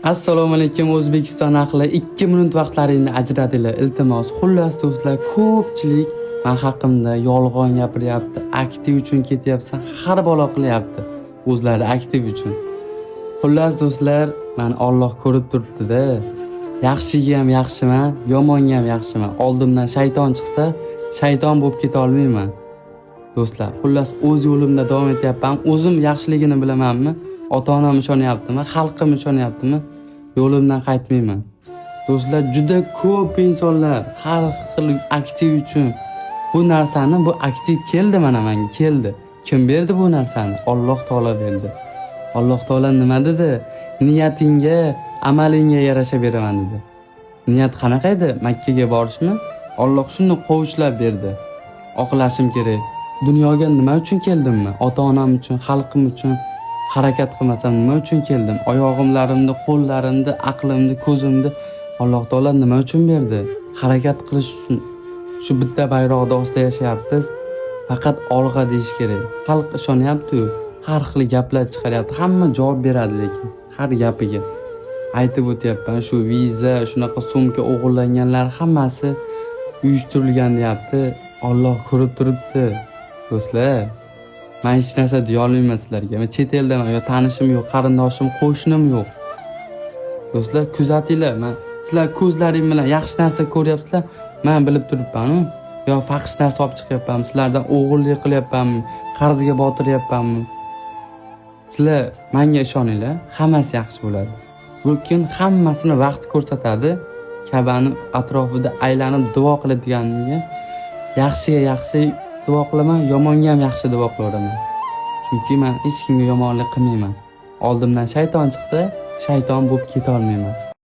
Assalomu alaykum, O'zbekiston ahli. 2 minut vaqtlaringni ajratinglar, iltimos. Xullas do'stlar, ko'pchilik men haqimda yolg'on gapiryapti, aktiv uchun ketyapsan, har balo qilyapti o'zlari aktiv uchun. Xullas do'stlar, mani Alloh ko'rib turibdi-da. Yaxshiga ham yaxshiman, yomonga ham yaxshiman. Oldimdan shayton chiqsa, shayton bo'lib keta olmayman. Do'stlar, xullas o'z yo'limda davom etyapman. O'zim yaxshiligini bilamanmi? Ota-onam ishonyaptimi? Xalqim ishonyaptimi? Yo'limdan qaytmayman. Do'stlar, juda ko'p insonlar har xil aktiv uchun bu narsani, bu aktiv keldi, mana menga keldi. Kim berdi bu narsani? Alloh taolo berdi. Alloh taolo nima dedi? Niyatingga, amalingga yarasha beraman dedi. Niyat qanaqa edi? Makkaga borishmi? Alloh shuni qovuchlab berdi. Oqlashim kerak. Dunyoga nima uchun keldimmi? Ota-onam uchun, xalqim uchun harakat qilmasam nima uchun keldim? Oyog'imlarimni, qo'llarimni, aqlimni, ko'zimni Alloh taolo nima uchun berdi? Harakat qilish uchun. Shu bitta bayroqda ostida yashayapmiz. Faqat olg'a deyish kerak. Xalq ishonyapti-yu, har xil gaplar chiqaryapti. Hamma javob beradi lekin har gapiga. Aytib o'tyapman, shu viza, shunaqa sumka o'g'irlanganlar hammasi uyushtirilgan deyapti. Alloh ko'rib turibdi. Do'stlar, men hech narsa deya olmayman sizlarga. Men chet eldaman, yo tanishim yo'q, qarindoshim, qo'shnim yo'q. Do'stlar, kuzatinglar. Men sizlar ko'zlaring bilan yaxshi narsa ko'ryapsizlar, men bilib turibman-u. Yo faqish narsa olib chiqyapmanmi, sizlardan o'g'irlik qilyapmanmi, qarzga botiryapmanmi? Sizlar menga ishoninglar, hammasi yaxshi bo'ladi. Lekin hammasini vaqt ko'rsatadi. Ka'bani atrofida aylanib duo qiladiganiga yaxshiga yaxshi duo qilaman, yomonga ham yaxshi duo qilaveraman. Chunki men hech kimga yomonlik qilmayman. Oldimdan shayton chiqsa, shayton bo'lib keta olmayman.